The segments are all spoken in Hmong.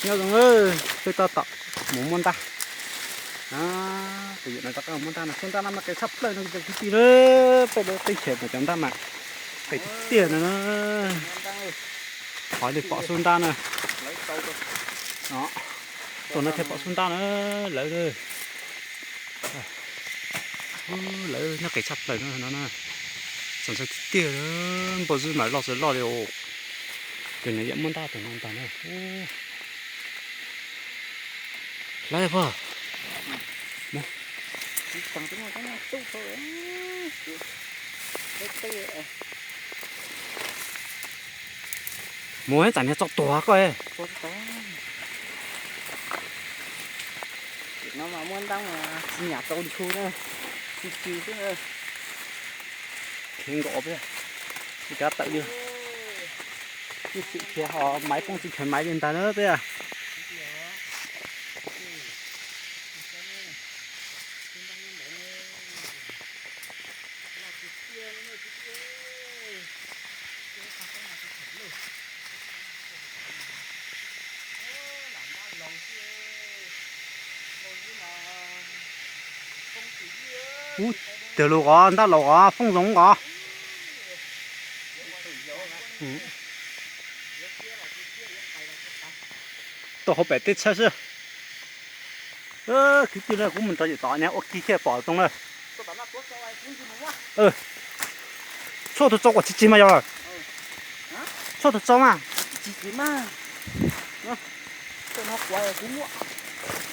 Nyob zoo, peb tab tom mus muab ntaj. Tus yawm no rov qab mus muab ntaj no, xub ntaj no mas qis tshaj plaws no cov kwv tij na. Peb lub teb chaws mas cov ntaj mas qis tiag tiag no na. Qhov li pom xub ntaj na. Tuaj no thiaj pom xub ntaj na, lawv lawv nyob qis tshaj plaws no no na. Txaus ntshai tiag tiag, npau zeb mas loj txawv loj li os. Tus no yam muab ntaj tus no ntag na. Hlawv pog. Mus ib tsam niag tso tuag koj. No mas muab ntaj mas tsis nyam tau ntshu na, tsis tsis xwb na. Khiav nkaus peb, tsis kav tawm li. Tsis tsis khiav ho maiv poob tsis khiav maiv li ntag na peb. Ub, twg lus qos ntaj laus qos foob zoov qos. Tuaj hauv pem teb tshawb xwb. Kwv tij na, kuv mus nrog yawm tod niag ua kig thiaj pom zoo na. Tshuaj tus tsau kom tsis tsis mas yog. Tshuaj tus tsau mas.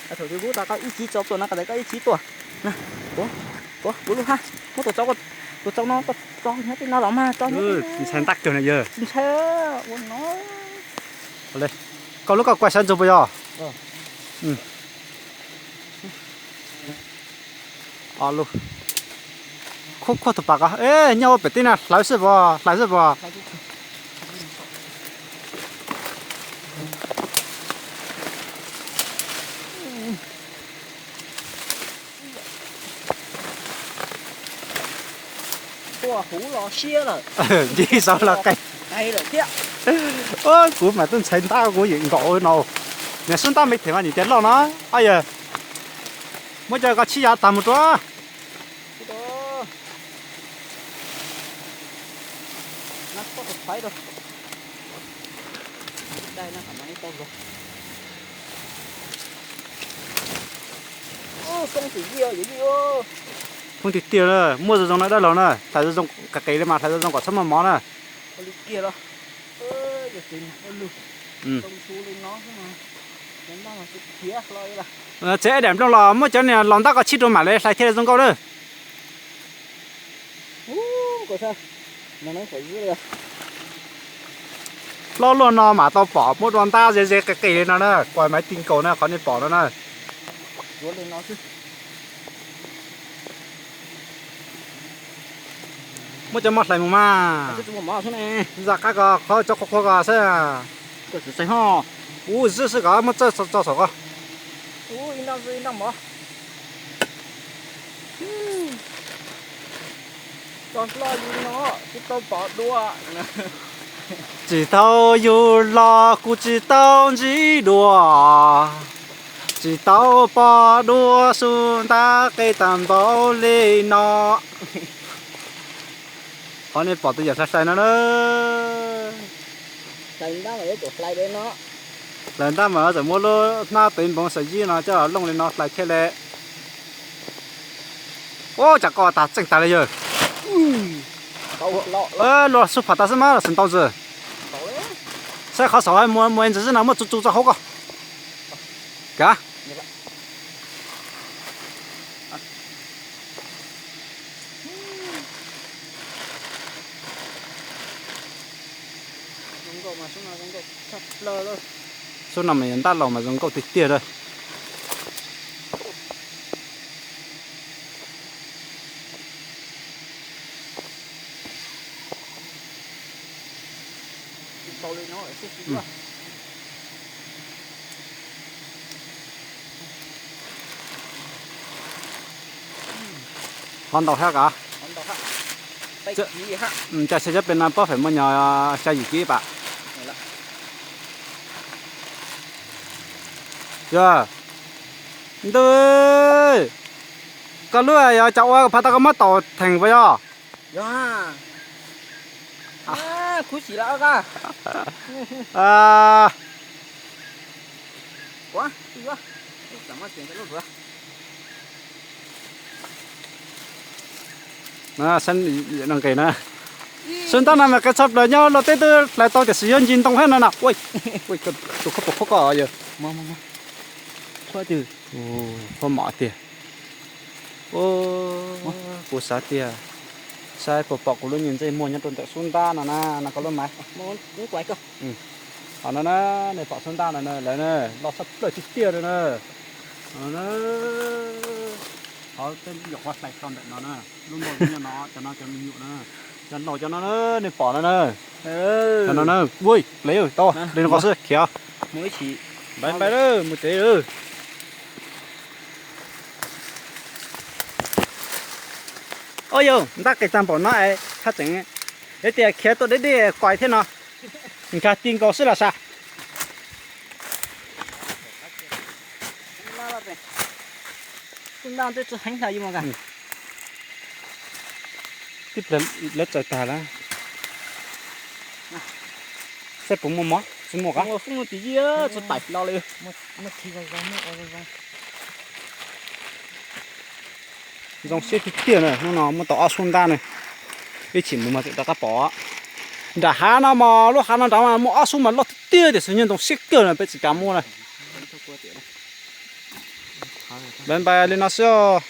Thaum twg kuv tau koj ib chim tso tuaj no, koj tau koj ib chim tuaj. Kuv, kuv lub hab, muab tus tsau, tus tsau no tso nyob tej no los mas tso nyob. Ntshai ntaj kawg na yawg. Tsis ntshai, ua no. Koj lub koj kuaj sab ntsuj puas yog? Khuab khuab tus pas ko, nyob ua pem teb na hlawv xwb pom, hlawv xwb pom. Tua huv los siab lawm. Nce saud los qe. Qe lawm thiab. Kuv mas twb ntshai ntab kuv yeej nkaum no. Niag xub ntab me them mas nim tias loj no. Ab yawg, muab cov ko tshib yav tag mus rau. Phooj tiag tiag na, muaj zoo zoo na dab laug na, hlais zoo zoo qis qis li mas hlais zoo zoo kom txhob muaj mob na. Tsev ib daim nplooj los muab cov niag los ntab ko tshib rau mam li hlais thiaj li zoo nkauj na. Loj luaj no mas tau pom muab dua ntab ze ze qis qis li no na, kuv mas tij nkaus na qhov nej pom no na. Muab cov mov hlais mus mas. Zam qab ko qhov cov qhuav qhuav ko xwb. Ub zwb xwb ko muab txawj tso saum ko. Tsis tau yug los kuv tsis tau ntsib dua, tsis tau pom dua xub ntab qis tag npaum li no. Qhov nej pom tus yawm hlais hlais no na. Hlais ntab mas txawm muab lub hnab tev npoov xas yib no coj looj li no hlais thiaj li. Ub, cas koj tag tseej tag li yawg. Luag xub pham tas xwb mas los xwm ntau ntxiv. Saib qhov saum muaj ntxiv xwb no muaj tsu tsu tso hauv ko. Kav. Xub no mas yog ntab laus mas zoo nkauj tiag tiag lawm. Qhov ntau hab kav. Cas xyov cov pem no pob feem muaj nyog xya yim kib pam. Yog, ntuj, koj lub yog cov ua phav tau koj muab taus theem puas yog? Yog, kub xim lawm. Nqis na, sab ntab no mas qe tshaj plaws nyob Luag teb twb hlais tau tiam sis yog ncig ntoo thiab no na. Tus koj puas khuab koj yog? Khuab mom tiag. Kuv xav tias saib puas pom kuv lub nyuag ntsej muag nyob rau ntawm xub ntab no na, no koj lub mas. Qhov no na, nej pom xub ntab no na, lawv na, loj tshaj plaws tiag tiag li na. No na, qhov tej nyuam qhuav hlais tso ntawm no na, lub npau nyob no, cov no cov me nyuam na, cov laus cov no na, nej pom no na. Cov no na, ua plev tau li no qhov xwb khiav. Npais npais lawm, mus tsev lawm. Ua yog ntab qis tag npaum no es haj tseem, yog tias khiav tuaj deb deb kuais thiab no, nkag ti nkaus xwb los sav. Tib pliag lawv txawm tag lawm. Saib puas muaj mov, tsis muaj qab. Zoo siab tiag tiag na, hnub no muab tau ob xub ntab na, ib chim mus mas tseem rov qab pom. Nram hav no mas, lub hav no nrad mas muaj ob xub mas loj tiag tiag tiam sis nyuag ntoo siab kawg na, peb tsis kam muab na. Npais npais li no xwb os.